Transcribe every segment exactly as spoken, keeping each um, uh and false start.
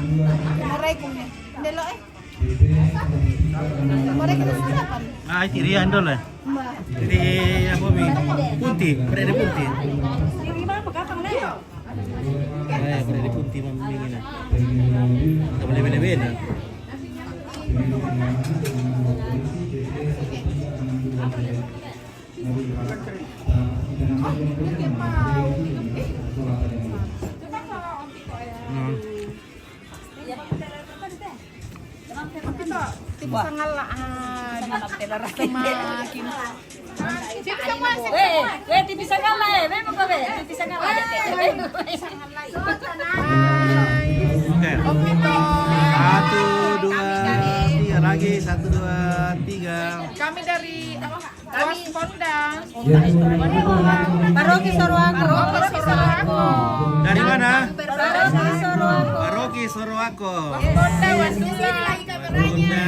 Marai kumi. Delo, eh. Marai kita sarapan. Ah, itu Rian dulu, eh. Mbak. Jadi apa mi? Punti, berada di Punti. Di mana apa kakang, Nek? Eh, berada di Punti, mami ini. Kita boleh beda-beda. Hmm. Wah. Sangat lah, ah, semakin. Weh, weh, tipi sangala, eh, memang kau, weh, tipi sangala, eh, weh. Oke. Satu, dua, tiga lagi. Satu, dua, tiga. Kami dari Wasponda. Paroki Soroako. Paroki Soroako. Dari mana? Paroki Soroako. Paroki Soroako. Wasponda, Wasponda. Wasponda,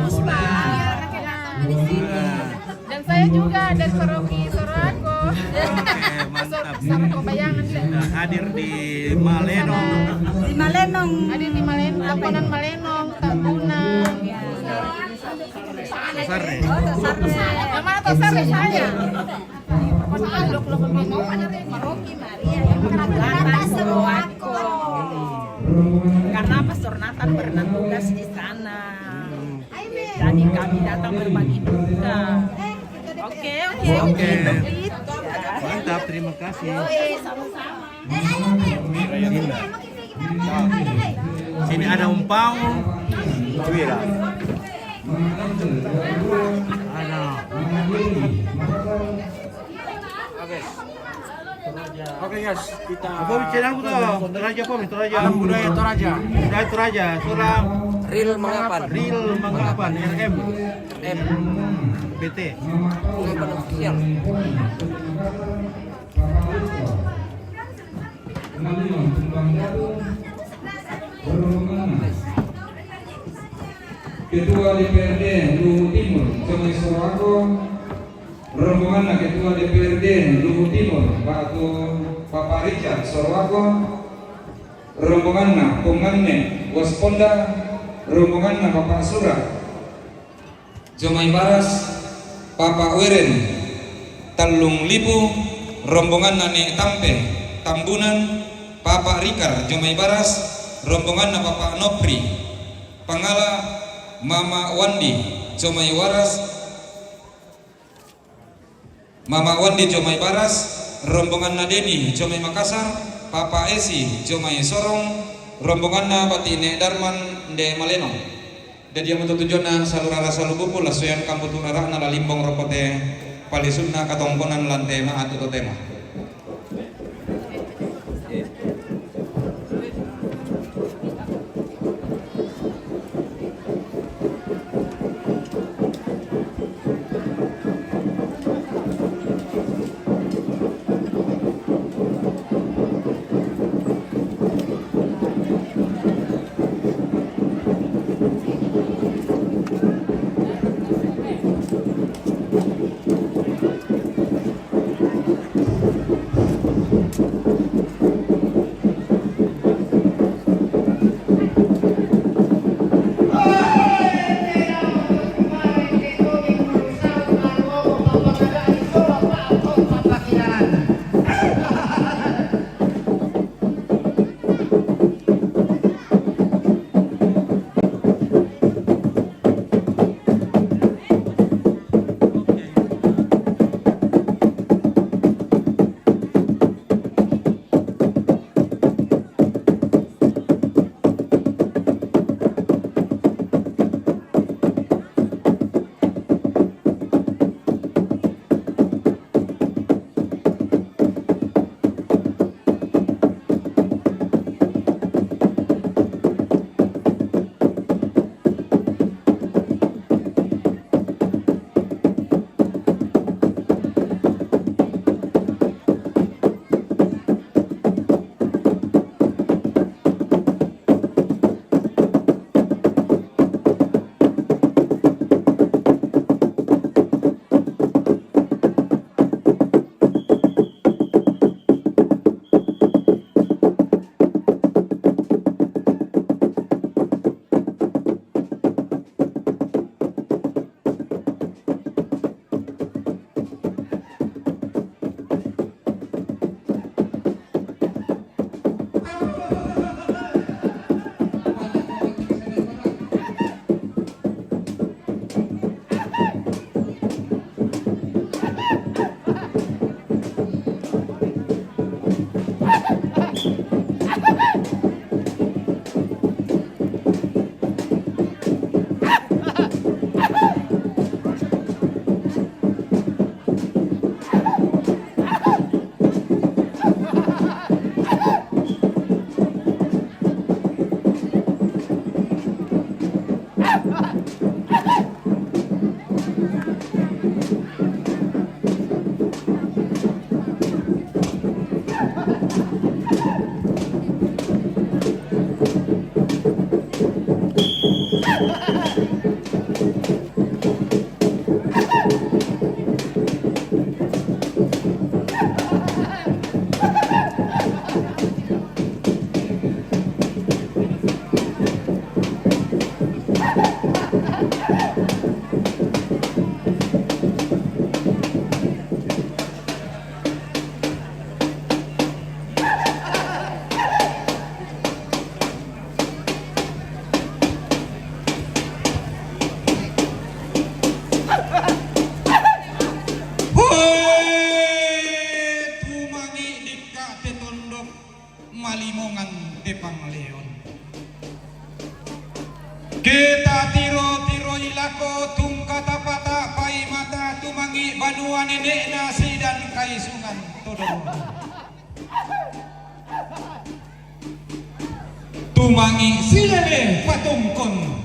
Wasponda. Dan saya juga dari Paroki Soroako. Oke, mantap. Sama Kobayangan, Lek. Sudah hadir di Malenong. Di Malenong. Hadir di Malenong, Tambunan, Malenong, Tambunan. Tosar, Nek. Oh, Tosar, Nek. Yang mana Tosar, Nek? Saya. Paroki Maria yang Immaculata Soroako. Karena Pastor Nathan pernah tugas di sana. Jadi kami datang berbagi duka. Oke, oke, oke. Oke. Mantap, terima kasih. Sini ada umpau. Ada. Oke. Oke, guys, kita apa bicara aku tuh? Toraja apa, Toraja? Alam Budaya Toraja. Budaya Toraja, Surang. Ril Mangapan. Ril Mangapan, R M. M. B T. Mangapan Official. Ketua D P R D Luwu Timur, Jomai Soroako, rombonganna Ketua D P R D Luwu Timur, Pak Tu-, Bapak Richard Soroako, rombonganna Ponganne Wasponda, rombonganna Bapak Sura, Jomai Baras, Bapak Weren, Tellung Lipu, rombonganna Nek Tampe, Tambunan, Bapak Rikar, Jomai Baras, rombonganna Bapak Nopri, Pangala, Mama Wandi, Jomai Waras, Mama Wandi Jomai Baras, rombonganna Deni Jomai Makassar, Papa Esi Jomai Sorong, rombonganna Batine Darman nde Malenong. Dadi amo to tujonna salurara salubuku lassoyan kambutu rara'na lalimbong rokote palisunna katongkonan lante maatu totemo. Banua nene'na sidan Kaisungan Todolo. Tumangi' silele patungkon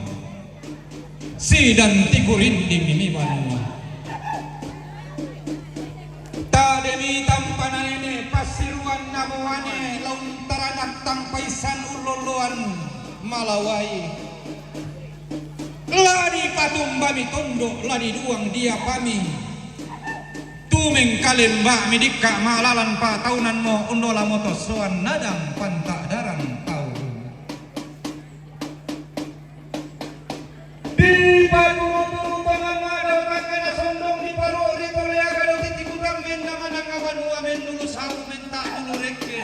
sidan tikurinding ni banua. Ta'demi tampa' na nene' passiruan na boane, laun taranak tampaissan ullolloan malawai. La dipatumbami tondo', la diduang diapami. Tumengkalemba'mi dikka' ma'lalan pataunanmo, unnola motossoan nadang panta'darang tau. Dipaturu-turu tonganna dao tangngana sondong, diparo'ri tole aga dao titikutang, menna manang banua mennulu saru, menta' nulu rekke.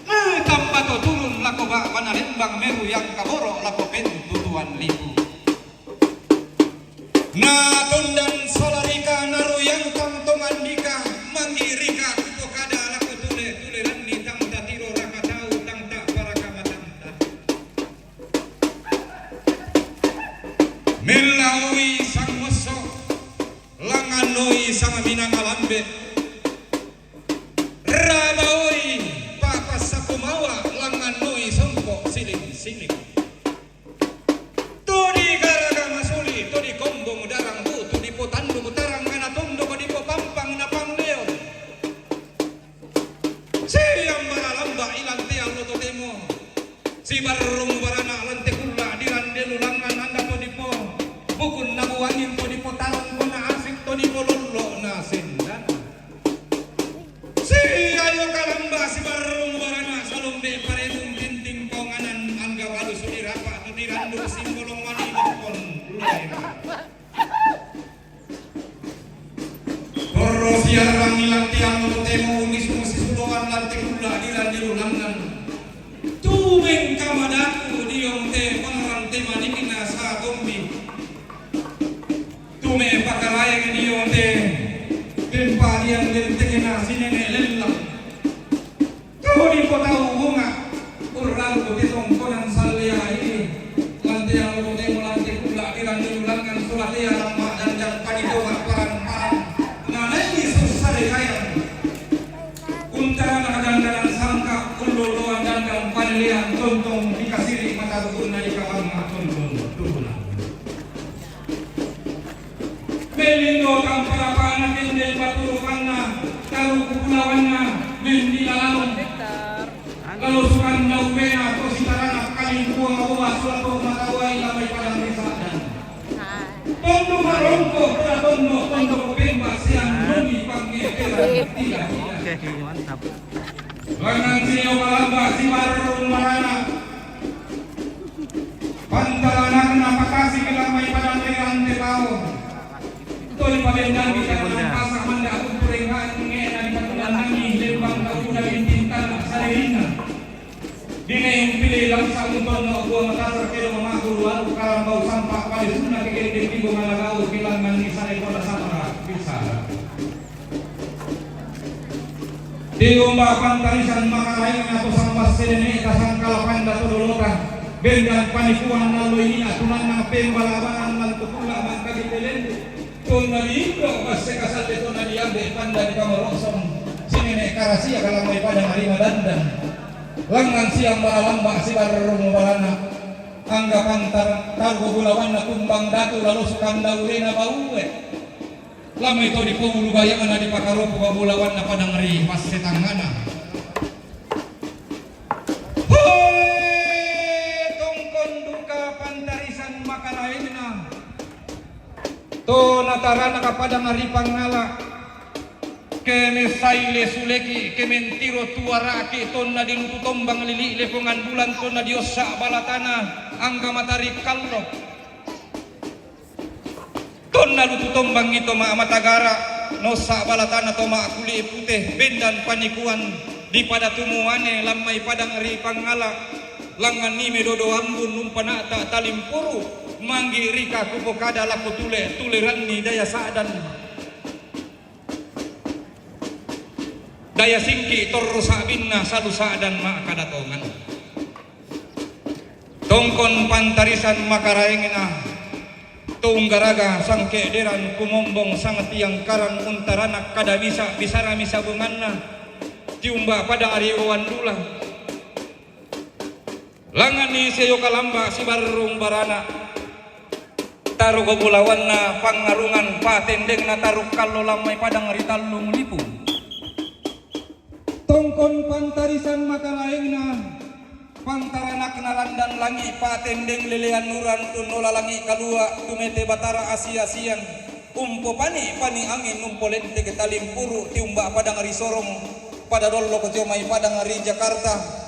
Ma'tamba to turun lako ba'bana lembang, meru yang kaboro' lako pentutuan lipu. Na tondan salarika, na ruyangkang tongandika, mangirika kupokada lako tule, tule ranni tang tatiro raka tau, tang ta'paraka matanta. Mellaoi sangosso, langannoi samaminanga lambe'. Rabaoi pa'passapu mawa, langannoi sompo' siling-siling. To digaraga masuli, to dikombong darang butu, dipotanduk tarang ana tondok, dipopampang na pangleo. Siambara lamba' ilanteang lo totemo. Sibarrung barana lante kulla' dirande lulangngan, anda to dipo bukun na buangin, to dipotarong kona asik, to dipolollo na sendana. Siayo kalamba' sibarrung barana salombe' parenung tinting tonganan, angga balu sudira pa' tu dirandu simbolong mani loppon luera. Torro siarrangi lanteang lo totemo, unnisung sisuloan lante kulla' dirande lulangngan. Tumengkamadaku diong te pangrante manikna satombi. Tume pakaraeng diong te pempalian lentekna sinene' lella. Kodi potau bunga, urrangku ti tongkonan salleai, lanteang lo totemo lante kulla' dirande lulangngan, sulatea lamma' dandan paditoba' parang-parang, nanai sussare kayang. Untarana dandanan sangka, ullolloan dandan panelean, tontong dikasiri' matarukunna dikabamma tontong tubulan. Mellindo tamparapana tende paturukanna, taruku bulawanna, mendila lalong. Lalosukan daubena to sitarana kalingkuang owa sulato matawai lamai padang ri sa'dan. Tondu marongko pura tonno, tondu pemba siang noni pangngeperan tidak-tidak. Oke, mantap. Langngan sio malamba sibarrung marana. Pantalanakna pakasi kilamai padang ri rante tau. Toli pabendangi tanah pasa manda kumpureng nge'na di patunanangi lembang kauna binting tanah salirinna. Dine umpile langsa untonno buang tasar kedo mamaku luaru karambau sampa pale sunna kekende kibo malagau kilangan ni sare kota samara bisa. Digomba pantarisan makaraeng atau sambas senene' tasangkala panda to dolota, bendan panikuan nallo ini atunanna pembalabanan lan to kulla' mangkaji pelende, tonna diindo' masse kasalle tonna diambe' panda di kamorosong, sinene' karasia kalamai pada marima dandan. Langngan siang baralamba sibarrung barana, angga pantar targo bulawanna kumbang datu lalosukan daurena baue. Lamai to dipoulu baya'na dipakaropu bulawanna padang ri passetangngana. Hoe, tongkon duka pantarisan makaraengna. To natarana kapadang ri pangngala. Ke messai le suleki, ke mentiro tuara'ki, tonna dilutu tombang lili' lepongan bulan, tonna diossa' balatana angga matari kallo. Tonna lutu tombangngi to ma-, matagara', naossa' balatana to ma'kuli' pute, bendan panikuan di pada tumuane lammai padang ri pangngala, langnganni medodo ambun umpana'ta talimpuru, manggi' rika kupokada lako tule, tuleranni daya sa'dan. Daya singki' torro sa'binna salu sa'dan ma'kada tongan. Tongkon pantarisan makaraengna, Tungga raga sangke'deran kumombong sangtiangkaran untaranak kada bisa bisara misabunganna, tiumba padang ri owan dula. Langnganni sia yoka lamba sibarrung barana, taruk bulawanna pangngarungan patendengna taruk kallo lammai padang ri tallung lipu. Tongkon pantarisan makalaengna, pantaranakna randan langi' patendeng lelean uran tunnola langi' kalua' tumete batara asi-asian, umpopani-pani angin umpolenteke talimpuru' tiumba padang ri Sorong, pada dollok jomai padang ri Jakarta.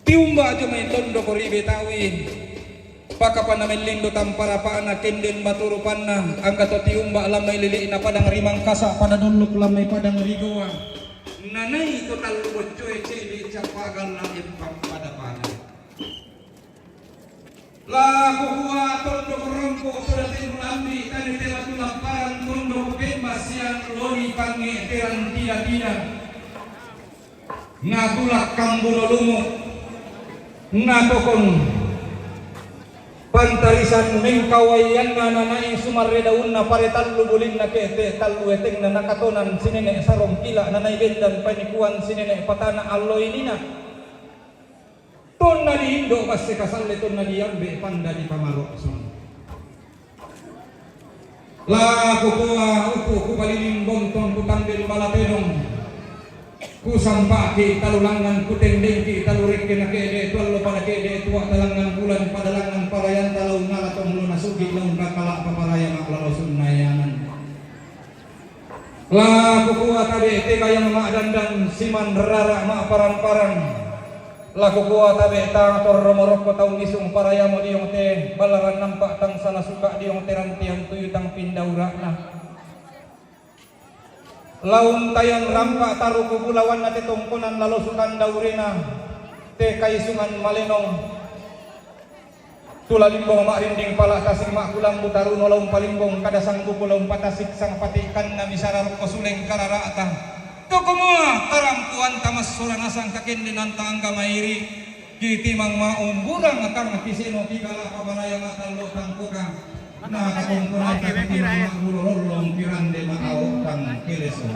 Tiumba jomai tondok ri Betawi, pakapana mellindo tamparapa'na kenden batu rupanna, angga to tiumba lammai lili'na padang ri Mangkasa, pada dollok lammai padang ri Gowa, nanai to tallu boccoe cede' cappa galla' empang pada-pada. La kukua tondok rompo' to date' mulambi', tane te batu lapparan tondok pemba siang loli pangnge'teran tida-tida. Natulak kambuno lumu', natokon pantarisan mengkawaianna nanai sumarre daunna pare tallu bulinna ke'te' tallu etengna nakatonan sinene' sarong kila' nanai bendan panikuan sinene' patana allo inina. Tonna diindo' basse kasalle tonna diambe' panda dipamaro'song. La kukua upu' kupaliling bontong kutandel bala tedong. Kusampa'ki' talu langngan kutendengki' talu rekke nake'de' tuallo pada ke'de' tua' talangngan bulan pada langngan parayanta laung ngala tonglo nasugi' laung kakala' paparaya ma'lalo sunnayangan. La kukua tabe' tegayang ma'dandan siman rara' ma'parang-parang. La kukua tabe' tang torro morokko tau ngisung parayamo diong te ballaran nampa' tang sala suka' diong te rantian tuyu tang pindaura'na. Laung tayang rampa' taruku bulawanna te tongkonan lalo sukan daurena te kaisungan malenong. Tula limbong ma'rinding pala' tasik ma'kulambu taruno laung palimbong kada sangbuku laung patasik sangpati'kanna bisara rokko suleng karara'ta. Tokomoa tarampuanta massora nasang kakendenanta angga mairi', kitimang ma'umburang tang kiseno kigala' pabaraya ma'tallo tangkoka. Na katongkonai kakitimang ma'bulo lollong kirande ma'ao tang kelesong.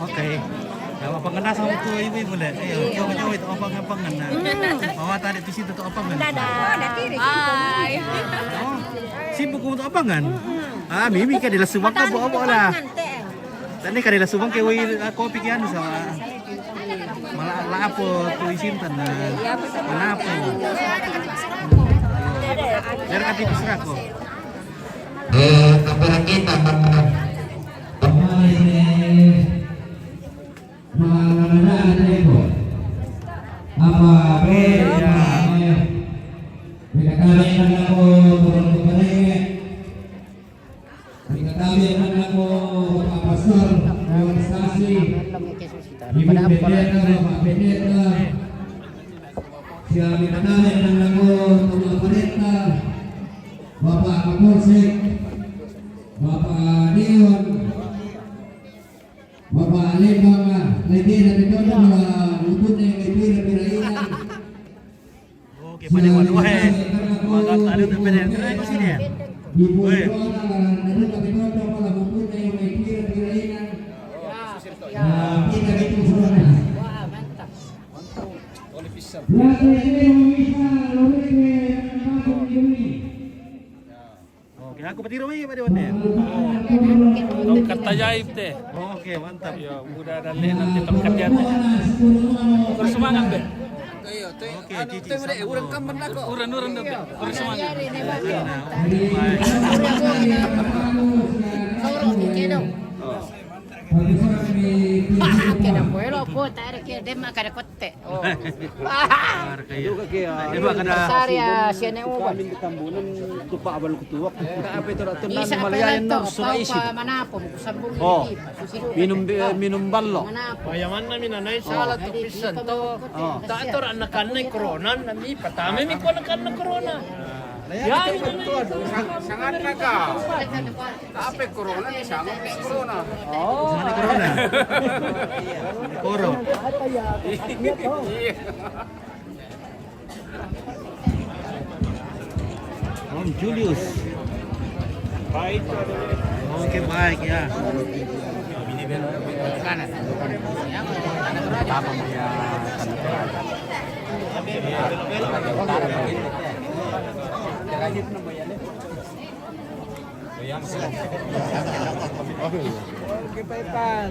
Oke. Nah, apa ngena sama tu ibu-ibu le? Ayo, coba-coba itu apa ngena? Bawa tadi tu situ tu apa ngena? Hai. Oh, sibuk untuk apa kan? Ah, mimi kan dia langsung makan buat apa lah. Tadi kan dia langsung makan wai, ah, kopi kian sama. Malah lapor tu isin tanah. Kenapa? Biar kati pasrah kok. Eh, apa lagi tambah? Mana ada eko? Apa beda? Beda kali yang aku turun ke mereka. Beda kali yang aku Bapak Pastor, organisasi. Ibu Pendeta, Bapak Pendeta. Siap beda kali yang aku turun ke mereka. Bapak Kapolsek, Bapak Dewan, Bapak Lembang, ah, lebih dari itu malah untuk yang lebih lebih lain. Oke, pada waktu wahai. Maka tak ada tu pada yang terakhir sini ya. Weh. Kita itu semua. Wah, mantap. Oke, aku bertiru mai pada wande. Tongkat ajaib deh. Oke, mantap. Ya, mudah dan le nanti tongkat ya. Terus semangat deh. Oke, cici sama. Orang-orang deh. Terus semangat. Nah, baik. Kena kuelo po, tak ada kira demak kada kote. Oh. Juga kaya. Sari ya, siya na uban. Kami di Tambunan, tupa abal kutuak. Apa itu ratu nan Malayan na sura isin. Manapom, kusambung. Oh. Minum, minum ballo. Manapom. Ayaman na minanay sala to pisan to. Oh. Tato ra anak-anak corona, nami patame mi ko anak-anak corona. Ya, sangat na ka. Ape corona ni, sangat ni corona. Oh, mana corona? Koro. Iya. Om Julius. Baik. Oke, baik ya. Oke, Pak Ipan.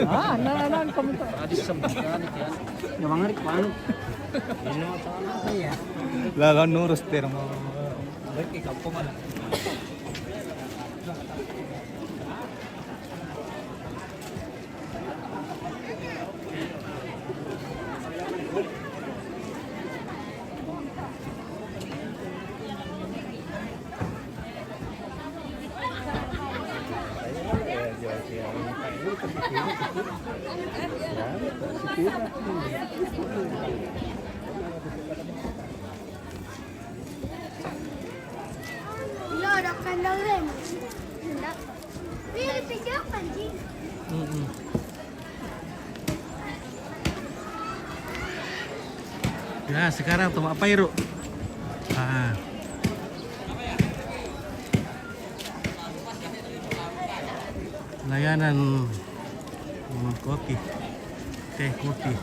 Ah, na, na, na, kami to. Jangan ngarik, paano? Lalo nurus, pero mo. Balik kay kampo man. Lo, da kandang rin. Hindi, pidyo ka, Jing. Mm-mm. Ya, sekarang tu apa iru? Ah. Layanan, mm, kopi, teh kopi,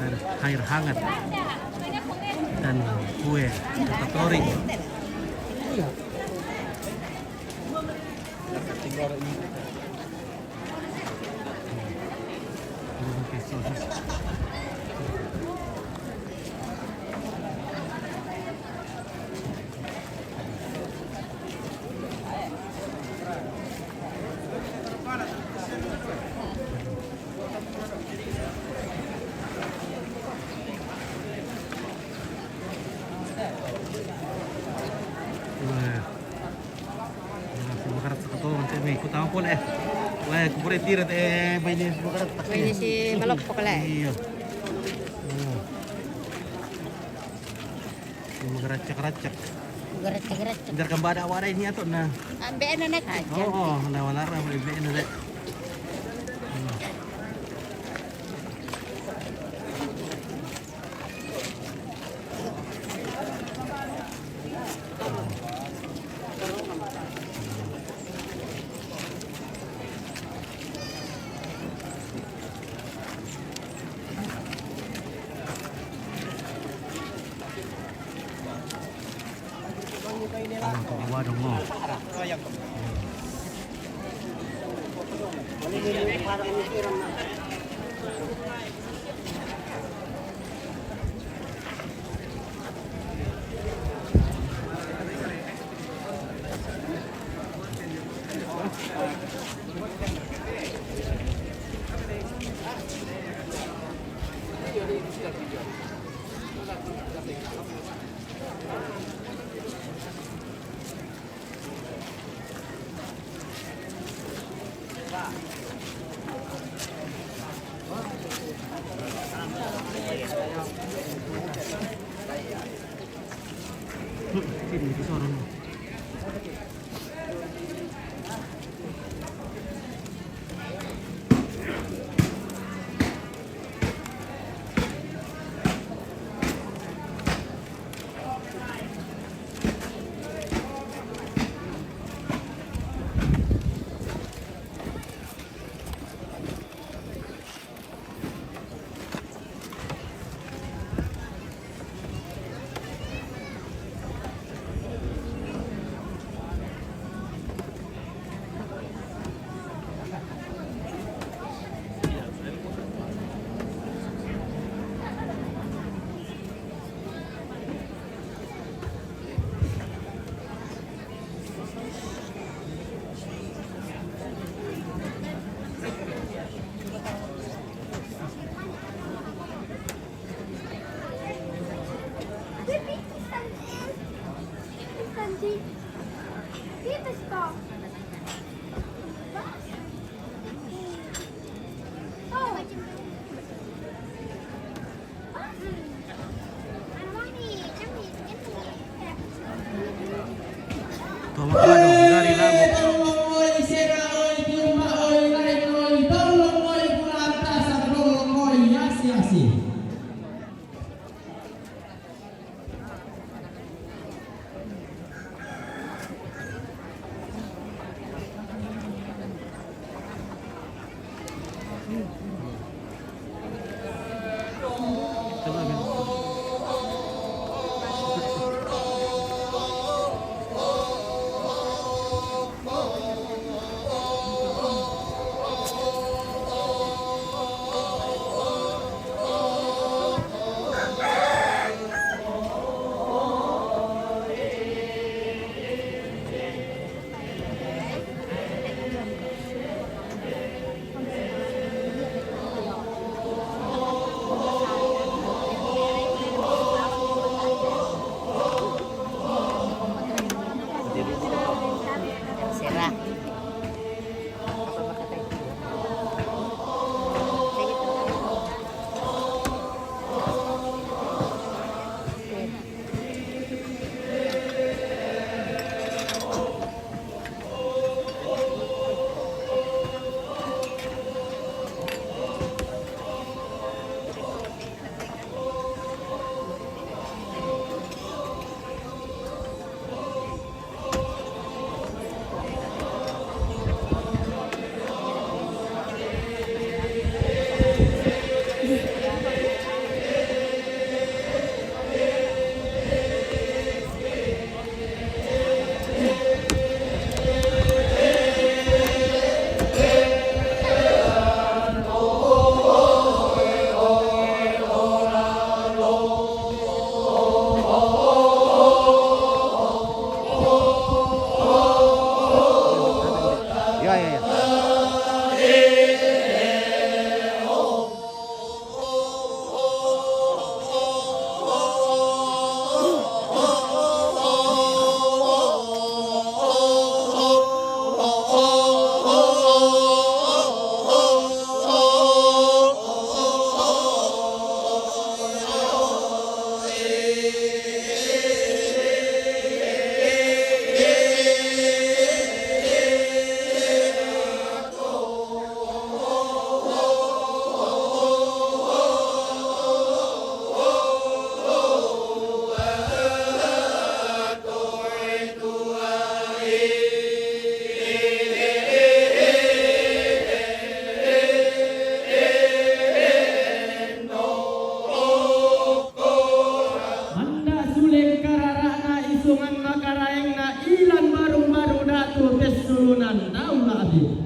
air, air hangat, dan kue ratatouille. Wah, si makarat sa kato, si may kutang po na eh. Wah, kupure tira eh, may ni si makarat. May ni si malapok ka la eh. Iyo. Oh. Yung mga ratsak-ratsak. Garatsa-garatsa. Hindi ka ba na waray niya to na? Ang bea na nagkadyan. Oo, nawala ra, wala bea na rin. Ang kawawa dong mo. Toma, mano, dari labo. Sungan makaraeng na ilan barung-barung datu pessulunan taun la'bi.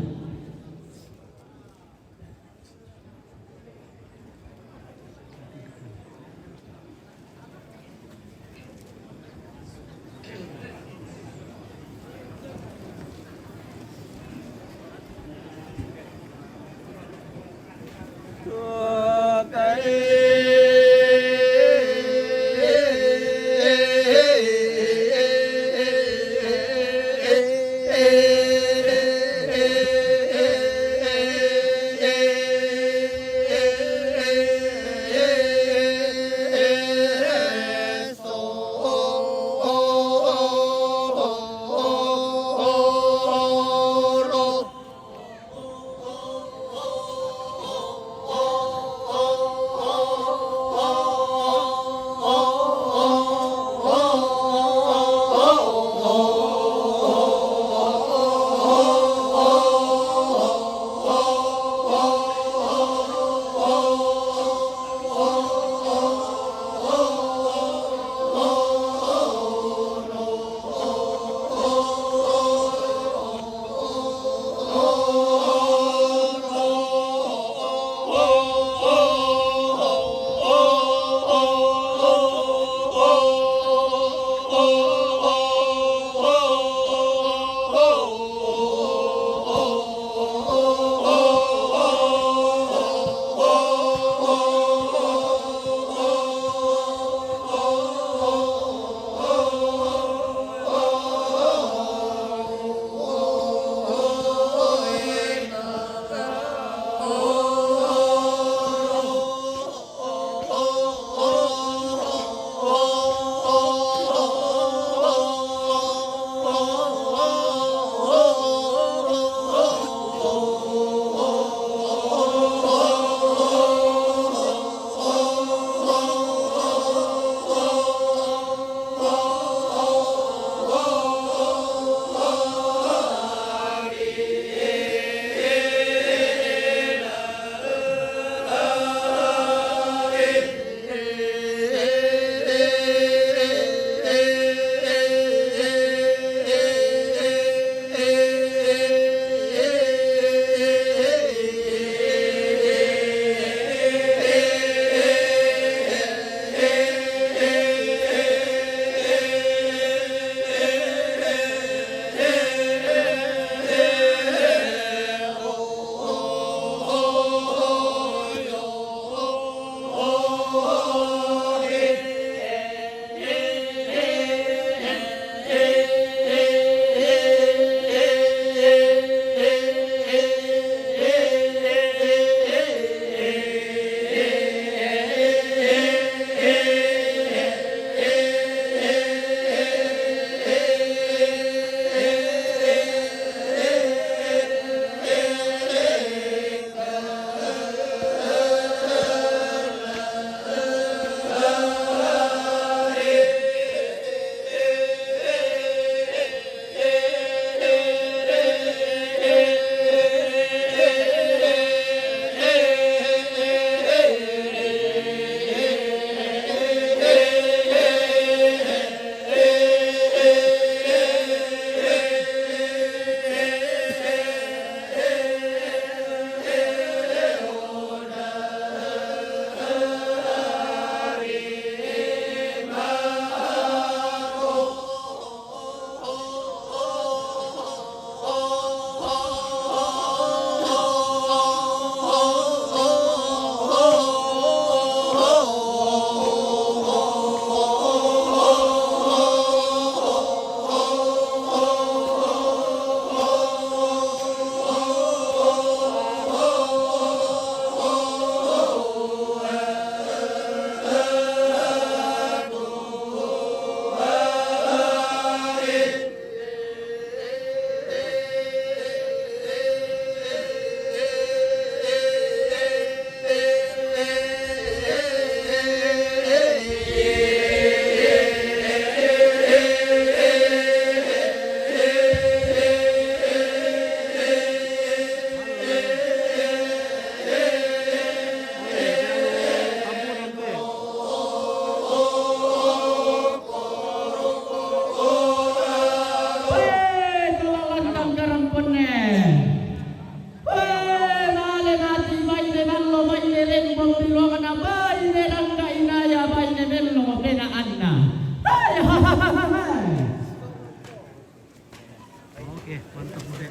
Oke, mantap, Bude.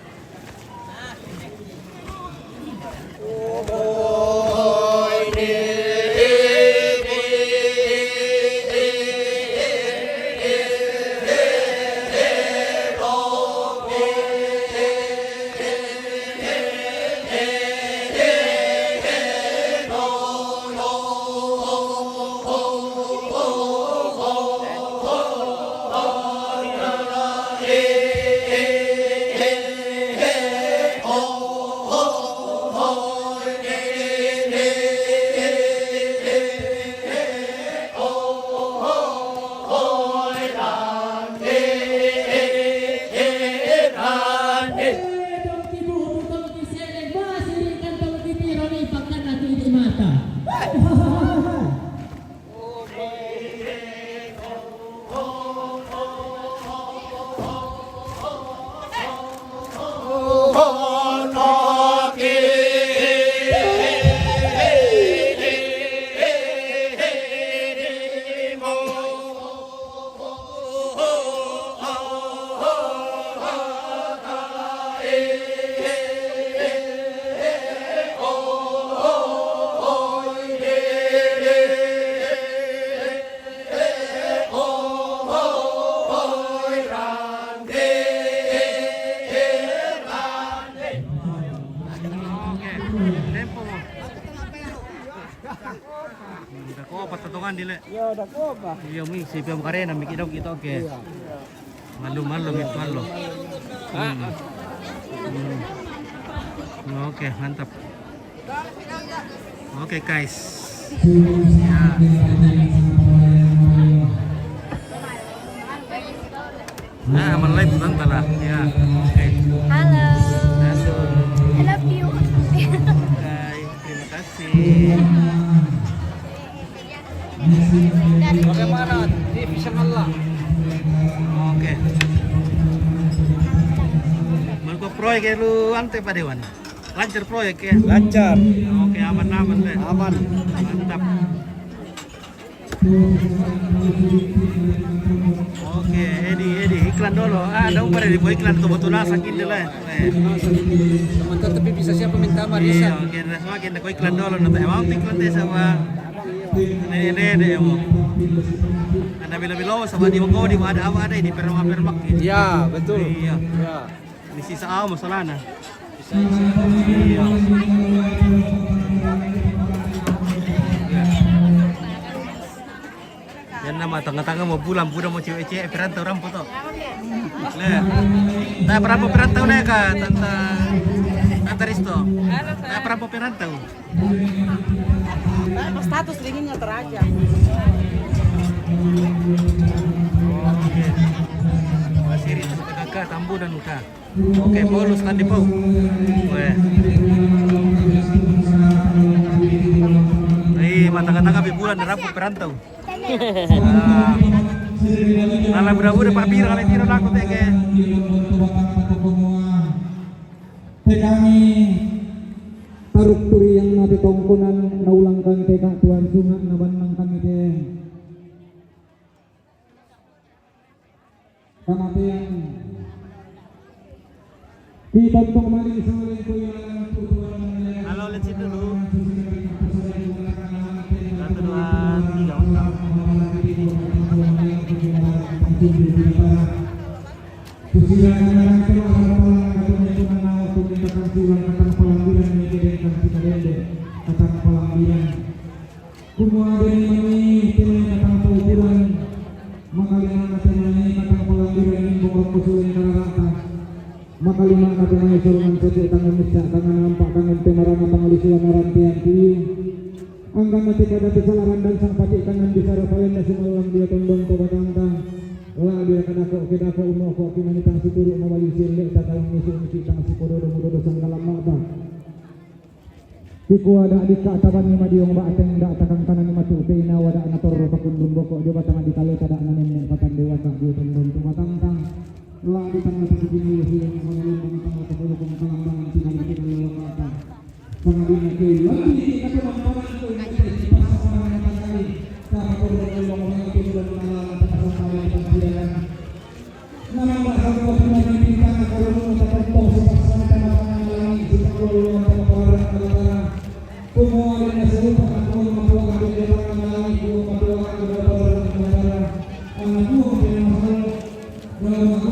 Tempo mo. Dakopa ta tongan di le. Iya, dakopa. Iya, mi, si Piam Karena, mi kidau kita, oke. Iya. Malu, malu, mi, malu. Hmm. Hmm. Oke, mantap. Oke, guys. Ya. Ah, malay bukan tala. Ya. Oke. Halo. Halo. I love you. Oke, terima kasih. Bagaimana? Di bisa Allah. Oke. Malko proyek lu ante padewan. Lancar proyek ya. Lancar. Oke, aman-aman deh. Aman. Mantap. Oke, Edi, Edi, iklan dulu. Ah, dong pada di iklan tuh betul lah sakit deh lah. Eh. Sementara tapi bisa siapa minta sama Iya, Risa. Oke, nah, semakin aku iklan dulu nanti emang iklan deh sama. Ini ini deh mau. Ada bila-bila sama di Mengkodi ada apa ada ini permak-permak gitu. Ya, betul. Iya. Ya. Di sisa ah masalahnya. Bisa, bisa. Iya. Yan nama tanga-tanga mo bulan buda mo cewek-cewek perantau rampo to. Le. Ta perampo perantau le ka tanta tanta Risto. Ta perampo perantau. Status linginnya teraja. Oke. Masih Risto ka tambu dan ka. Oke, bonus kan di pau. Weh. Hei, matanga-tanga bi bulan rampo perantau. Ah. Ala buda-buda pa bira ala bira laku teke. Te kami taruk turi yang nate tongkonan na ulang kan teka tuan sunga na banang kami te. Kamatean. Kita untuk mari saling kuyalan tutuan. Halo, let's see dulu. Satu, dua, tiga, mantap. Kumua deni mani tele katang paukuran, makalima na tele mani katang palambiran ni bokok kusuling kararata. Makalima na tele mani solongan sete tangan micak tangan nampak tangan pemarana pangalisuan arantian tiyu. Angkan na tika dati salaran dan sang pati kanan bisara palen na sumalang dia tondon to batangta. La dia kadako kidako umoko kimanitang situru mawali sirle tatawang misu misi tang sikododo mudodo sang kalamata. Iko ada dika taban ni madiong ba ateng da takang kanan ni matu pe inawa da nator pakundun boko jo batang di kaleta da nanen ne patan dewata jo tendon tu batang tang. La di tangga tu kini yo hilang mangalun tangga tu kini kong kalambangan tina di kini lo kata. Pangadina ke lagi di kata mampangan tu ini kita di pasal pangan yang tangga ni. Tapa korban lo ngomong itu sudah mengalang tapa sampai di panggilan. Nama mbak kamu waktu lagi di tangga korban Nah,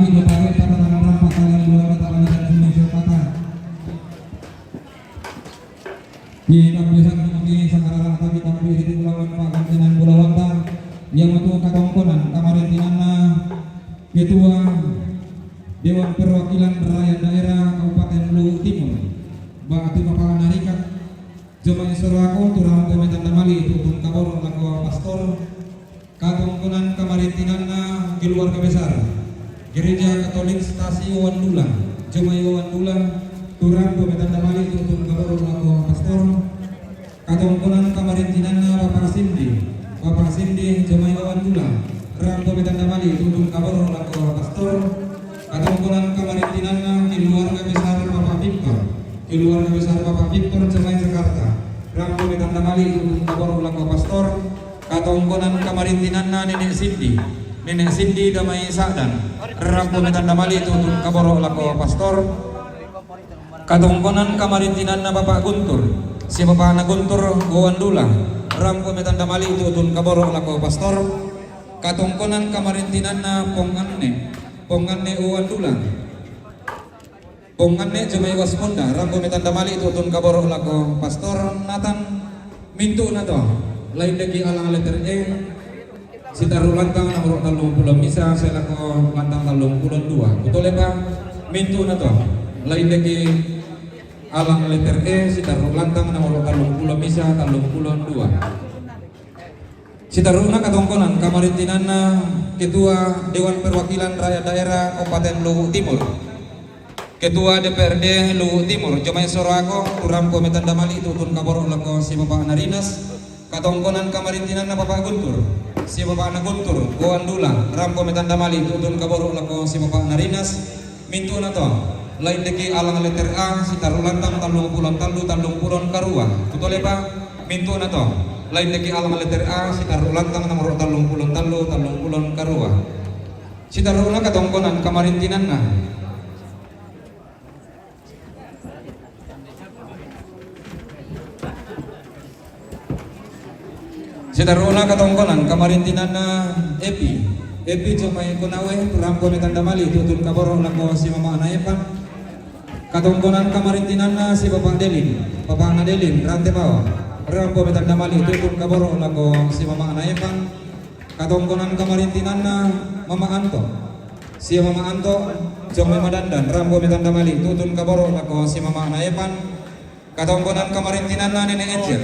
kita pakai kata-kata rampak kalian dua kata kalian sini siapa kata. Kita biasa mungkin sekarang atau kita beri di ulangan Pak Gantinan Bulawanta yang untuk katongkonan kamarintinanna Ketua Dewan Perwakilan Rakyat Daerah Kabupaten Luwu Timur, Batu Bapak Narikat, jomai soroako, tu rampo metandamali tutun kaboro lako pastor, katongkonan kamarintinanna keluarga besar Gereja Katolik Stasi Wawandula, jomai Wawandula, tu rampo metandamali tutun kaboro lako pastor, katongkonan kamarintinanna Bapak Sindi, Bapak Sindi, jomai Wawandula, rampo metandamali tutun kaboro lako pastor, katongkonan kamarintinanna keluarga besar Bapak Victor, keluarga besar Bapak Victor, jomai Jakarta, rampo metandamali tutun kaboro lako pastor, katongkonan kamarintinanna Nenek Sindi, Nenek Sindi, jomai Sadan, rampo metandamali tutun kaboro lako pastor, katongkonan kamarintinanna Bapak Guntur, sia bapakna Guntur Wawandula, rampo metandamali tutun kaboro lako pastor, katongkonan kamarintinanna Pong Anne, Pong Anne Wawandula, Pong Anne, jomai Wasmunda, rampo metandamali tutun kaboro lako pastor. Nathan, mintu'na to, lain deki alang letter E, sitarru lantang nomoro tallung pulo misa sae lako lantang tallung pulo dua. Kutole pa, mintu'na to, lain deki alang letter E, sitarru lantang nomoro tallung pulo misa tallung pulo dua. Sitarru'na katongkonan kamarintinanna Ketua Dewan Perwakilan Rakyat Daerah Kabupaten Luwu Timur, Ketua D P R D Luwu Timur, jomai soroako, tu rampo metandamali tutun kaboro lako sia bapakna Rinas, katongkonan kamarintinanna Bapak Guntur, sia bapakna Guntur Wawandula, rampo metandamali tutun kaboro lako sia bapakna Rinas, mintu'na to, lain deki alang letter A, sitarru lantang tallung pulo tallu tallung pulo karua. Kutole pa, mintu'na to, lain deki alang letter A, sitarru lantang nomoro tallung pulo tallu tallung pulo karua. Sitarru'na katongkonan kamarintinanna. Sitarru'na katongkonan kamarintinanna Epi, Epi jomai Konawe, tu rampo metandamali tutun kaboro lako sia mamana Evan. Katongkonan kamarintinanna sia Bapak Delin, bapakna Delin Rantebawang, rampo metandamali tutun kaboro lako sia mamana Evan. Katongkonan kamarintinanna Mama Anto, sia Mama Anto, jomai Madandan, rampo metandamali tutun kaboro lako sia mamana Evan. Katongkonan kamarintinanna Nenek Angel,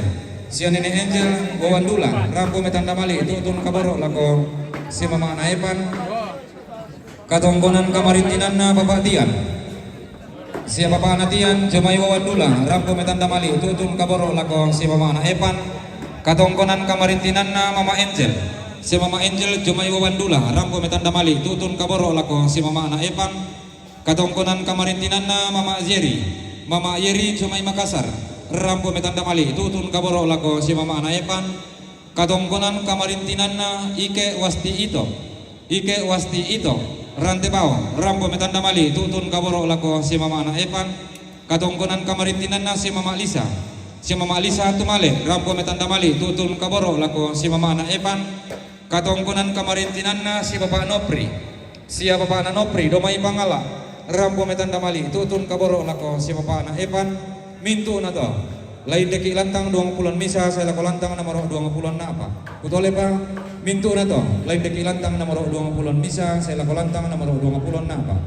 sia Nenek Angel Wawandula, rampo metandamali tutun kaboro lako sia mamana Evan. Katongkonan kamarintinanna Bapak Tian, sia bapakna Tian, jomai Wawandula, rampo metandamali tutun kaboro lako sia mamana Evan. Katongkonan kamarintinanna Mama Angel, sia Mama Angel, jomai Wawandula, rampo metandamali tutun kaboro lako sia mamana Evan. Katongkonan kamarintinanna Mama Yeri, Mama Yeri, jomai Makassar, rampo metandamali tutun kaboro lako sia mamana Evan. Katongkonan kamarintinanna Ike Wasti Ito, Ike Wasti Ito, Rantebawang, rampo metandamali tutun kaboro lako sia mamana Evan. Katongkonan kamarintinanna sia Mama Lisa, sia Mama Lisa Tumale, rampo metandamali tutun kaboro lako sia mamana Evan. Katongkonan kamarintinanna sia Bapak Nopri, sia bapakna Nopri, jomai Pangala, rampo metandamali tutun kaboro lako sia bapakna Evan. Mintu'na to, lain deki lantang duang pulo misa sae lako lantang nomoro duang pulo napa. Kutole pa, mintu'na to, lain deki lantang nomoro duang pulo misa sae lako lantang nomoro duang pulo napa.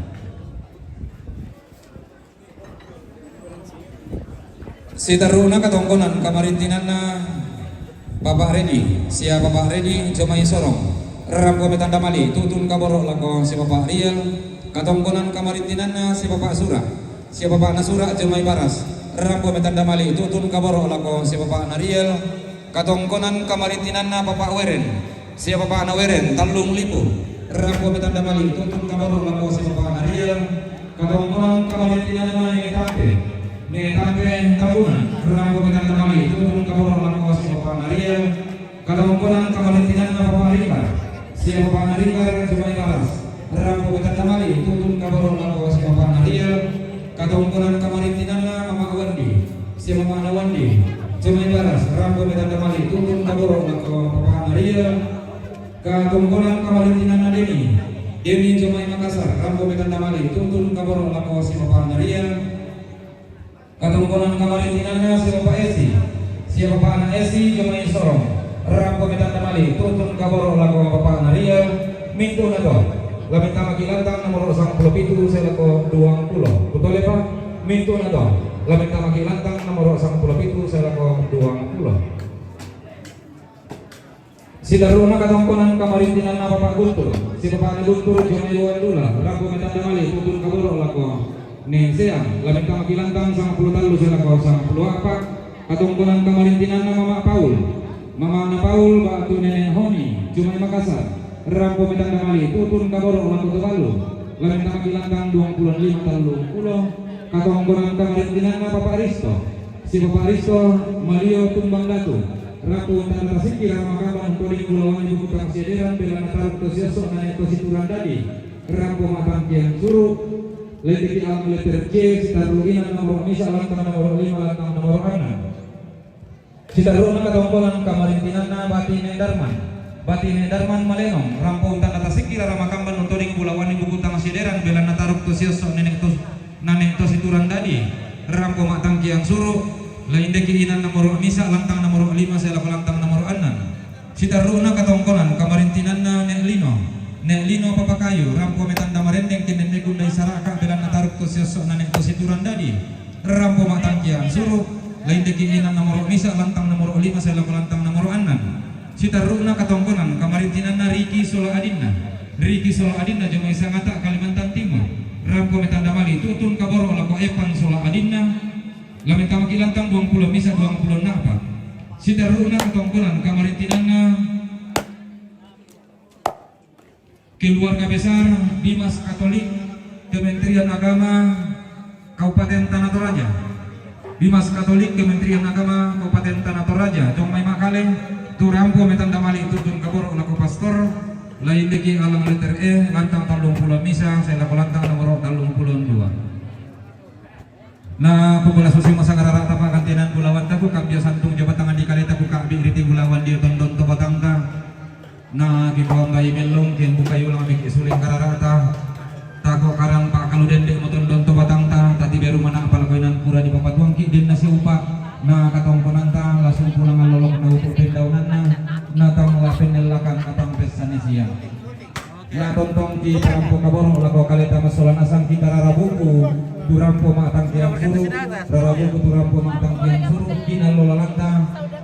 Sitarru'na katongkonan kamarintinanna Bapak Redi, sia Bapak Redi, jomai Sorong, rampo metandamali tutun kaboro lako sia Bapak Riel. Katongkonan kamarintinanna sia Bapak Sura, sia bapakna Sura, jomai Baras, rampo metandamali tutun kaboro lako sia bapakna Riel. Katongkonan kamarintinanna Bapak Weren, sia bapakna Weren, Tallung Lipu, rampo metandamali tutun kaboro lako sia bapakna Riel. Katongkonan kamarintinanna Nenek Tampe, Nenek Tampe Tambunan, rampo metandamali tutun kaboro lako sia bapakna Riel. Katongkonan kamarintinanna Bapak Rika, Sia bapa'na Rikar, jumai baras, rampo metanda mali, tutun kaboro' lako sia bapa'na Rial. Katongkonan kamarintinanna Mama' Wandi, sia bapa'na Wandi, jumai baras, rampo metanda mali, tutun kaboro' lako bapa'na Rial. Katongkonan kamarintinanna Deni, Deni jumai Makassar, rampo metanda mali, tutun kaboro' lako sia bapa'na Rial. Katongkonan kamarintinanna sia bapa' Esi, sia bapa'na Esi jumai Sorong, rampo metanda mali, tutun kaboro' lako bapa'na Rial. Mintu'na to, la mentamaki' lantang nomoro' sangpulo pitu sae lako duangpulo. Kutolepa, mintu'na to, la mentamaki' lantang nomoro' sangpulo pitu sae lako duangpulo. Sitarru'na katongkonan kamarintinanna Bapa' Guntur, sia bapa'na Guntur jumai Wandula, rampo metanda mali, tutun kaboro' lako Ne' Seang, la mentamaki' lantang sangpulo tallu sae lako sangpulo a'pa'. Katongkonan kamarintinanna Mama' Paul, Mama'na Paul ba'tu Nene' Honi, jumai Makassar, rampo metanda mali, tutun kaboro' lako Tuvalu, la mentamaki' lantang duangpulo lima tallumpulo. Katongkonan kamarintinanna Bapa' Risto, sia Bapa' Risto Malio Tumbang Datu, rampo tanda tasikki' rara makamban untuding bulawangi bukutang siederan, belanna taruk to siosso' na ne' to situran dadi, rampo ma'tangkiang suru', la endeki' alang letter C, sitarru' inan nomoro' misa', lantang nomoro' lima, lantang nomoro' annang. Sitarru'na katongkonan kamarintinanna Batine Darman, Batine Darman Malenong, rampo tanda tasikki' rara makamban untuding bulawangi bukutang siederan, belanna taruk to siosso' na ne' to na ne' to situran dadi, rampo ma'tangkiang suru', la endeki' inan nomoro' misa', lantang nomoro' lima sae lako lantang nomoro' annang. Sitarru'na katongkonan kamarintinanna Ne' Lino, Ne' Lino Papakayu, rampo metanda marenneng, kennennekun dai saraka', belanna taruk to siosso' na ne' to situran dadi, rampo ma'tangkiang suru', la endeki' inan nomoro' misa', lantang nomoro' lima sae lako lantang nomoro' annang. Sitarru'na katongkonan kamarintinanna Riki sola adinna, Riki sola adinna jumai Sangata', Kalimantan Timur, rampo metanda mali, tutun kaboro' lako Epan sola adinna, la mentamaki' lantang duangpulo misa', duangpulo a'pa'. Sitarru'na katongkonan kamarintinanna Keluarga Besar Bimas Katolik, Kementerian Agama, Kabupaten Tana Toraja. Bimas Katolik, Kementerian Agama, Kabupaten Tana Toraja, jumai Makale, tu rampo metanda mali, tutun kaboro' lako Pastor, la endeki' alang letter E, lantang tallumpulo misa', sae lako lantang nomoro' tallumpulo dua. Na kukulassusimo sangarara'ta pa'gantinan bulawanta, kukambia santung jo batangan dikaleta, kuka'bi' riti bulawan dio tondon to batangta. Na kikuambai mellong, kembukai ulang miki' sule' garara'ta. Tako' karang pa'kalu dende' mo tondon to batangta, tatiberu mana'pa lako inan pura dipapatuangki' denna siupa', na katongkonanta la sumpu langngan lolok na upu' pendaunanna, na tang la pennellakan atang pessani sia. Na tontongki' tarampo kaboro' lako kaleta massola nasangki' tarara buku, tu rampo ma'tangkiang suru', rara buku tu rampo ma'tangkiang suru', kinallo lalanta,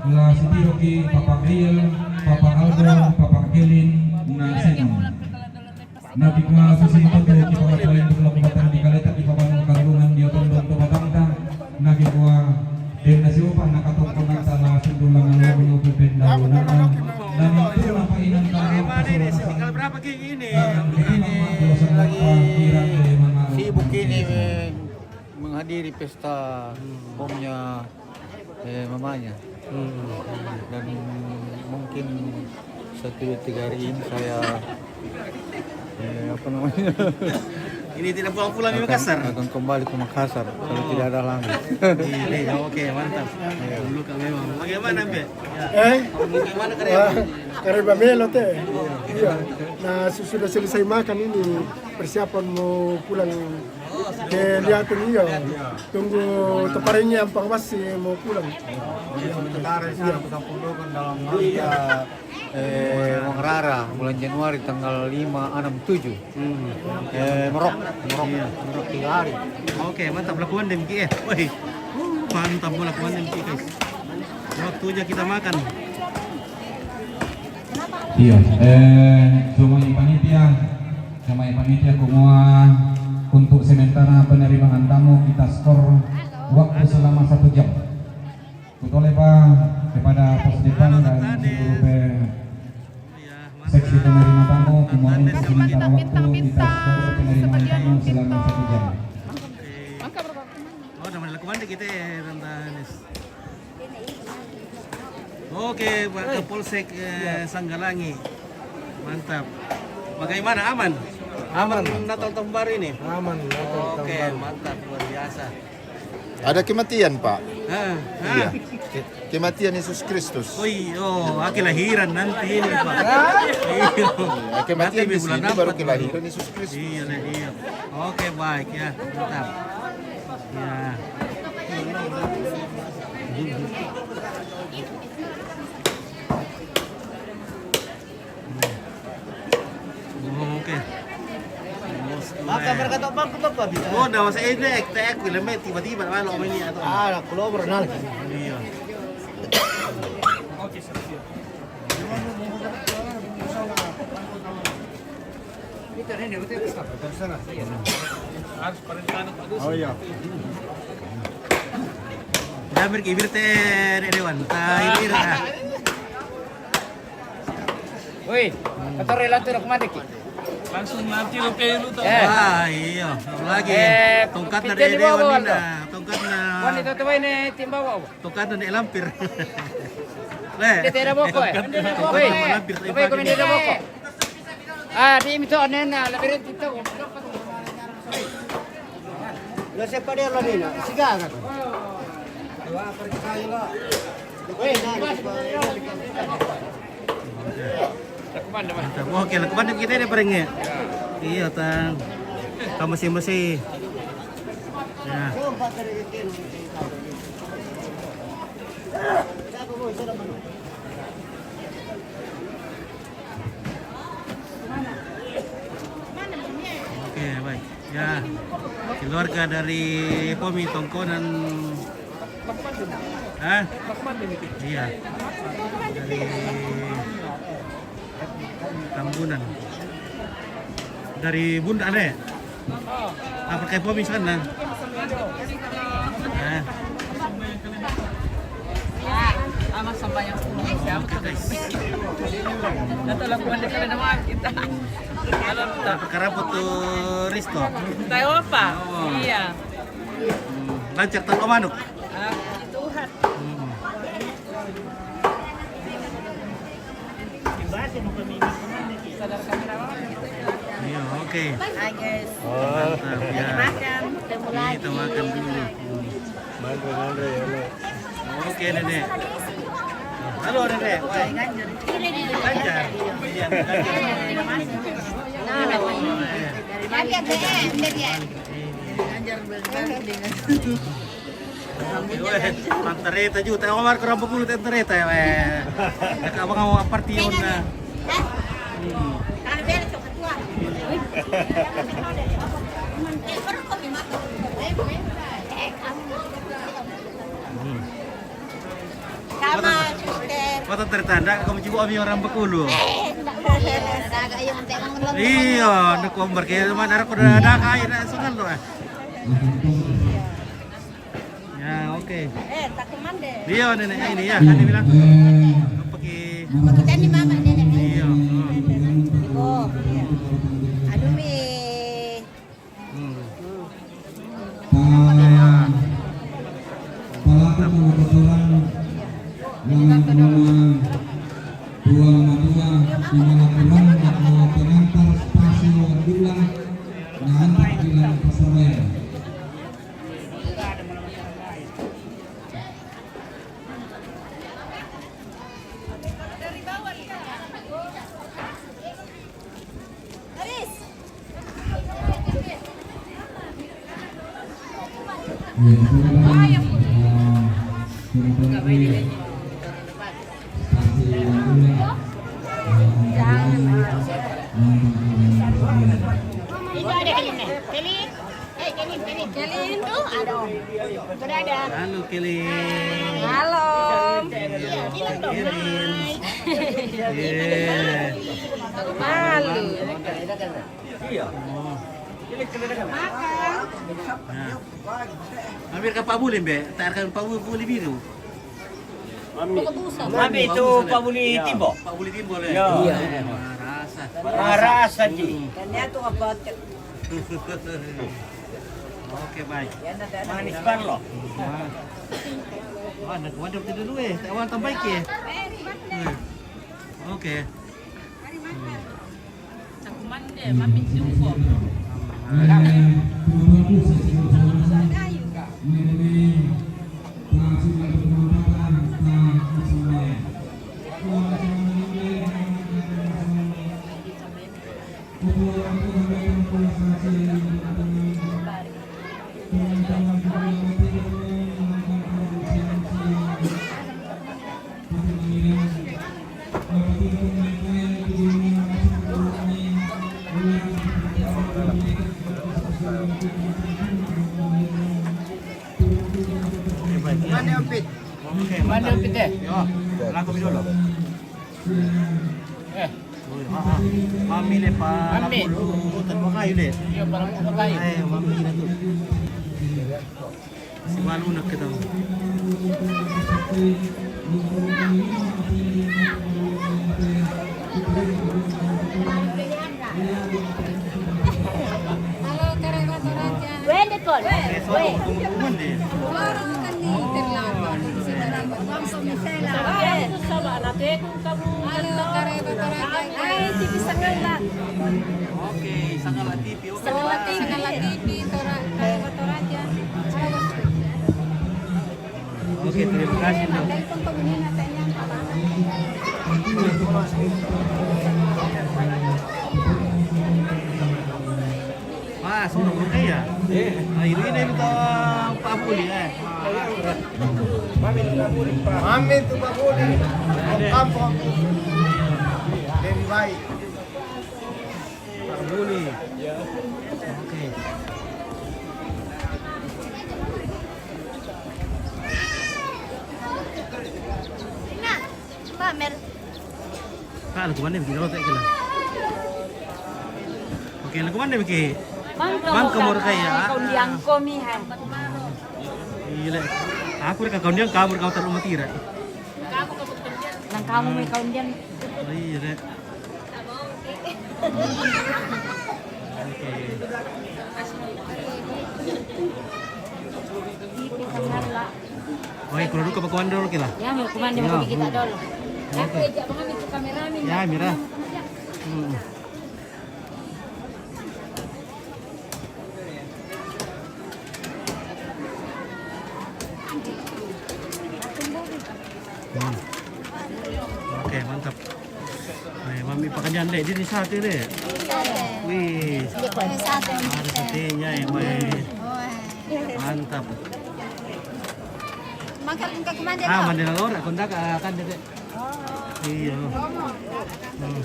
la sitiroki Papa Riel, Papa Aldo, Papa Kelin, na Senon. Na kikua susi matoto kipamatualing tu lako batang dikaleta, kipabanu karungan dio tondon to batangta, na kikua denna siupa' na katongkonanta la sundul langngan lolok na upu' pendaunanna, na mintu' na pa'inanta Sibuk ini, eh, menghadiri pesta bomnya, eh, mamanya. Dan mungkin satu dua tiga hari ini saya, eh, apa namanya? Ini tidak pulang-pulang di Makassar? Akan kembali ke Makassar kalau tidak ada lagi. Iya, iya, oke, mantap. Iya. Dulu Kak memang. Bagaimana, Mbe? Eh? Bagaimana karya? Wah, karya Bamelo te. Iya. Nah, sudah selesai makan ini, persiapan mau pulang ke Liatong, iya. Tunggu teparengi ampang basi mau pulang. Iya, sementara saya bersama dalam rangka, eh, Wong Rara, bulan Januari tanggal lima, enam, tujuh. Eh, Merok, Merok, Merok tiga hari. Oke, mantap, lakuan demikian, eh. Woi, mantap, lakuan demikian, guys. Waktunya kita makan. Iya, eh, jumai panitia, jumai panitia, kumua untuk sementara penerimaan tamu kita skor waktu selama satu jam. Kutolepa kepada pos depan dan seluruh pe-, seksi penerima tamu, kumua untuk sementara waktu kita skor penerimaan tamu selama satu jam. Oh, nama lakukan kita, eh, Tante Anis. Oke, Pak Kapolsek, eh, Sanggalangi. Mantap. Bagaimana, aman? Aman. Natal tahun baru ini? Aman, Natal tahun baru. Oke, mantap, luar biasa. Ada kematian, Pak. Ah, ah. Iya. Ke- kematian Yesus Kristus. Oh iya, oh, ah, kelahiran nanti ini, Pak. Iya. Ya, kematian di sini, baru kelahiran Yesus Kristus. Iya, iya. Oke, baik ya. Mantap. Ya. Oke. Maka mereka tak bangku apa bisa? Oh, dah masa ini ek tek, filmnya tiba-tiba malu ini atau? Ah, aku lo pernah. Iya. Oh iya. Dah, mir kibir teh, Dek Dewan. Tah, ini dah. Woi, kotor rela tu aku mati ki. Langsung nanti lo kayak lu tau. Eh. Ah, iya. Lagi. Eh, tongkat dari Dewan ini, nah. Tongkat, nah. Wanita tu ini tim bawa. Tongkat dari lampir. Dia tidak boko, eh. Tongkat dari lampir. Woi, kau tidak boko. Ah, di itu aneh, nah, labirin itu. Lo siapa dia lo ni, nah? Siga kan? Mantap. Oke lah, kemana kita ada barengnya? Iya, tang. Kamu masih masih. Ya. Oke, baik. Ya, keluarga dari Pomi Tongkonan. Hah? Iya. Dari Tambunan. Dari Bunda, ada ya? Apa kayak Pomi sana? Nah. Ya, sama sampah yang sepuluh siapa tuh? Atau lakukan dia kena nama kita. Apa karapot tu Risto? Tahu apa? Oh. Iya. Hmm, lancar tanpa manuk. Ah, puji Tuhan. Hmm. Iya, oke. Hai, guys. Mantap, ya. Makan. Kita makan dulu. Hmm. Mandre, mandre, ya Allah. Oke, Nenek. Halo, Nenek. Wah. Ganjar. Iya, Ganjar. Nah, nah, nah. Ganjar. Pantareta juga, tak Omar kurang pukul pantareta ya, weh. Dekat abang awak party on, nah. Hmm. Hmm. Sama, suster. Kau tak tertanda, kamu juga ami orang Bengkulu. Eh, enggak boleh. Iya, nak kombar kayak mana, aku dah ada kain, nak sungan tu, eh. Ya, oke. Eh, tak kemande. Iya, nenek ini ya, kan dia bilang. Pakai. Pakai tadi mama nenek. Iya. Oh, iya. Aduh, mi. Hmm. Pelaku pengeboran yang bernama Tuan Madua, Kumala Kurang, atau pengantar stasiun Dulang, mengantar bilang peserta. Ya, silakan. Eh, silakan. Itu ada ini. Kelly. Eh, Kelly, Kelly. Kelly tuh, aduh. Sudah ada. Halo, Kelly. Halo. Iya, bilang dong. Kelly. Hai. Iya. Malu. Iya. Makan. Nah. Hampir ke Pak Buli, Mbak. Tak akan Pak Buli biru. Mami. Mami itu Pak Buli Timbo. Pak Buli Timbo, le. Ya. Iya. Marasa. Marasa, Ji. Hmm. Dan dia tuh apa? Oke, baik. Manis banget loh. Wah, nak wadah dulu, eh. Tak awal tambah ke. Hmm. Oke. Mande ompit. Mande ompit, eh. Yo, laku mi dulu. Eh. Mami le pa. Mami. Lapu, lapu, lapu kayu le. Iya, pa lapu kayu. Eh, mami na tu. Sibalu na kita. Halo, Kareba Toraja. Wende kon. Eh, so, we. Kuman de. Orang kan ni terlambat. Halo, Kareba Toraja. Ay, T V Sangala. Oke, Sangala T V. Oke, Sangala T V. Sangala T V, Tora-, Kareba Toraja. Oke, terima kasih, Dok. Ah, sono, oke ya? Eh. Ah, ini, ini kita Pak Buli, eh. Mami tu Pak Buli, Pak. Mami tu Pak Buli. Kampung. Lebih baik. Pak Buli. Oke. Nah, Pak Mer. Pak, lagu mana bikin rotek kila? Oke, lagu mana bikin? Bang, kamu kayak ya? Kau diangkomi, hai. Iya, le. Aku udah kau diang kabur kau taruh mati, Ra. Nang kamu mi kau diang. Oh, iya, le. Oke. Oke, kalau duka pakuan dulu kila. Ya, mi kumande kita dulu. Oke. Ya, mira. Hmm. Hmm. Oke, mantap. Weh, mami pakanyan deh, ini sate deh. Wih. Ini sate. Ada satenya ya, weh. Mantap. Makan ke kumande. Ah, mande lalora, kontak akan deh. Iya. Hmm.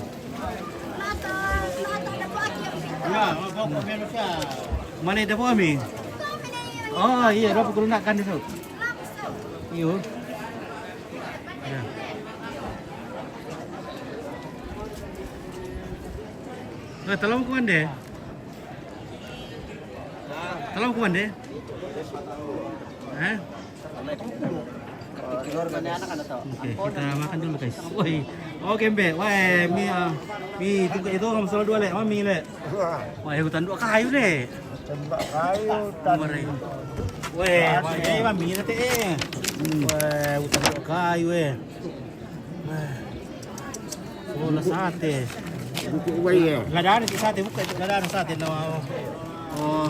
Mana ada kami? Oh, iya, berapa kurun nak kan itu? Iyo. Ya. Nah, tolong kuan deh. Tolong kuan deh. Hah? Oke, kita makan dulu, guys. Woi. Oke, Mbak. Wah, mi, ah, mi itu, itu kamu salah dua le, mami le. Wah, hutan dua kayu le. Tembak kayu, hutan. Kemarin. Weh, wah, ini mami nanti eh. Hmm. Weh, hutan dua kayu eh. Weh. Oh, la sate. Buku uwai ya. Ladana ti sate, buka itu ladana sate na. Oh,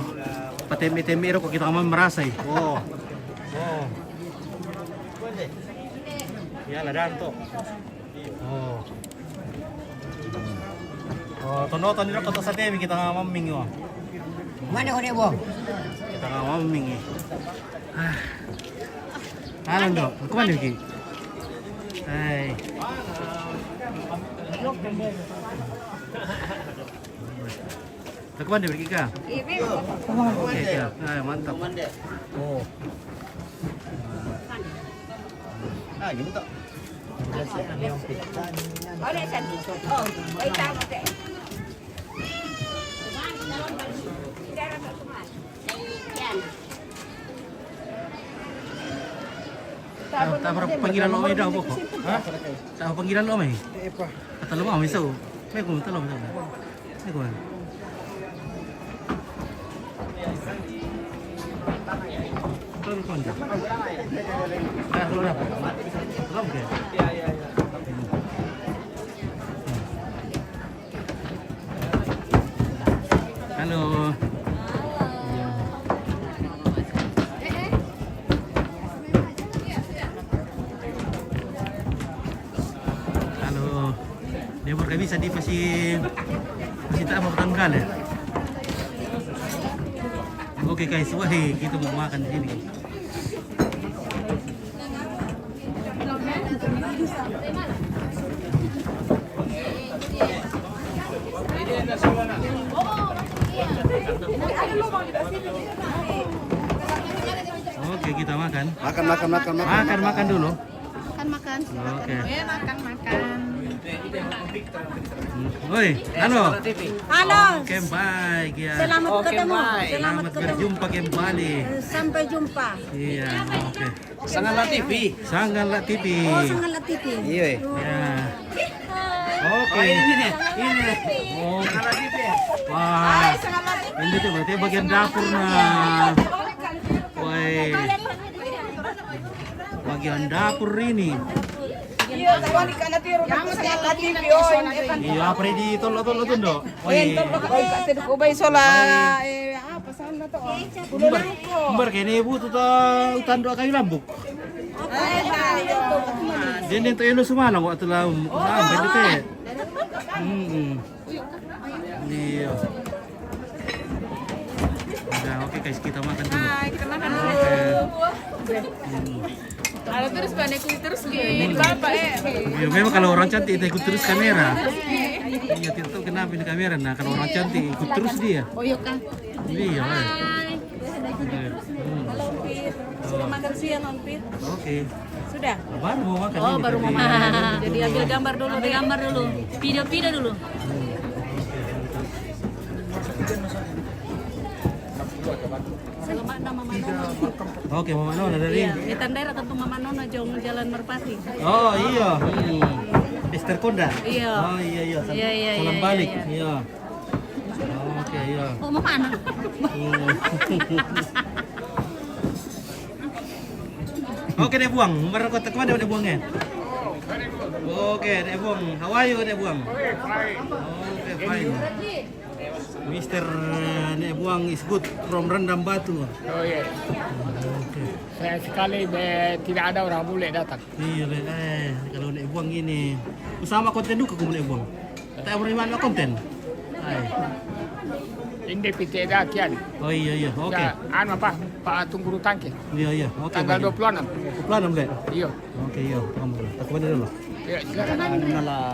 pateme-teme rokok kita aman merasa eh. Oh. Oh. Ya, ladana to. Oh. Oh, tono-tono rokok to sate kita maming oh. Mana kau dek, Bong? Kita maming eh. Ah. Alam dok, aku mana lagi? Hai. Aku mana lagi kah? Oke, ya. Ah, mantap. Oh. Ah, gitu tak? Oh, dah cantik. Oh, baik tak? Tahu, tahu panggilan lo dah apa kok? Hah? Tahu panggilan lo mai? Eh, apa? Kata lo mau misau. Mai ko talo misau. Mai ko. Talo ko anda. Tahu lo apa? Talo ke? Iya, iya, iya. Hmm. Halo. Halo. Dia baru bisa di pasi, pasi tak mau tanggal ya. Oke guys, wah, kita mau makan di sini. Oke, kita makan. Makan, makan, makan, makan. Makan, makan dulu. Makan, makan, silakan. Oke. Ya, makan, makan. Woi, halo. Halo. Oke, baik ya. Selamat ketemu. Selamat berjumpa kembali. Sampai jumpa. Iya, oke. Sangala T V. Sangala T V. Oh, Sangala T V. Iya. Ya. Oke. Oh, ini nih, ini. Oh. Sangala T V. Wah. Ini tuh berarti bagian dapur nah. Woi. Bagian dapur ini. Iya, tawali kana tiru na Sangala T V, oh, ini kan. Iya, apa di tolo-tolo tuh, Ndok? Woi. Bai sola, eh, apa sana tuh? Bar, bar kene butuh ta utando kayu lambuk. Denden to eno sumana ko atau lam. Ah, bende te. Hmm. Iya. Udah, oke guys, kita makan dulu. Hai, kita makan dulu. Oke. Hmm. Ada terus, Pak, ikuti terus di Bapak, eh. Ya, memang kalau orang cantik itu ikut terus kamera. Iya, tidak tahu kenapa ini kamera. Nah, kalau orang cantik ikut terus dia. Oh, iya, Kak. Iya. Hai. Iya. Hmm. Halo, Pit. Sudah makan siang, Om Pit? Oke. Sudah? Baru mau makan. Oh, ini baru mau makan. Jadi ambil gambar dulu, ambil gambar dulu. Video-video dulu. Selamat nama Mama Nona. Oke, Mama Nona dari. Iya, ya, tandai tentu Mama Nona jong Jalan Merpati. Oh, iya. Hmm. Ester Konda. Iya. Oh, iya, iya. Iya, iya, salam iya, balik. Iya, iya. Iya. Oke, iya. Oh, mau mana? Hmm. Oke, Nek Buang. Mereka kota kemana, Nek Buang, ya? Oke, Nek Buang. How are you, Nek Buang? Oke, fine. Mister Nek Buang is good from Rendam Batu. Oh, iya. Oke. Sayang sekali, be-, tidak ada orang bule datang. Iya, be-, eh, kalau Nek Buang ini. Sama konten juga kamu, Nek Buang. Tak beriman sama konten. Hai. Ini P T D kian. Oh, iya, iya. Oke. Ya, anu apa? Pak Tungguru Tangke. Iya, iya. Oke, tanggal dua puluh enam. Dua puluh enam, Dek? Iya. Oke, iya. Kamu dulu. Aku balik dulu. Iya, silakan. Anu lah.